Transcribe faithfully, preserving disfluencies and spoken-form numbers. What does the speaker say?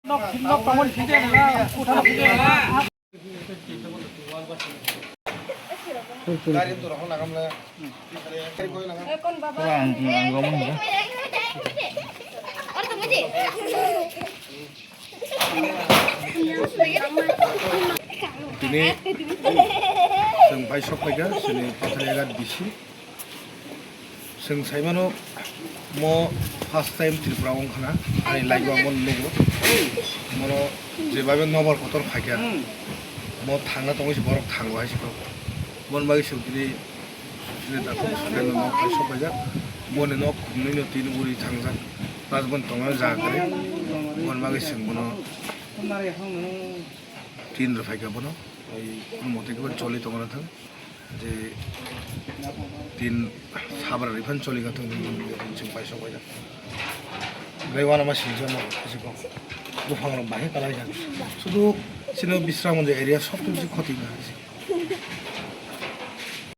Tini chwng bai sok phaikha chini Pathariaghat B C. Chwng saimano mo first time Tripura wngkha na, ani life o mo nugo. Mono jebabe nobar kotor phaikha. Mo thangna tongwi se borok thango hai se kok. Mon bagwi chwng tini Sini dakti sudai no nok bai sok paijak. Boni nok khumnwi no tin uri thangjak. Plus boni tongna jaga kwrwi. Boni bagwi chwng bono tin rw phaikha bono. Oi, kono mote khe choli tongna thang. Je tin sabra rwi phan choli ka thang, boni bagwi chwng bai sok paijak. Gai wana ma sinjak mo, isi kok. Buphang rok bahai kalai jak. Sudu sino Bisramganj area sob tu si khoti na.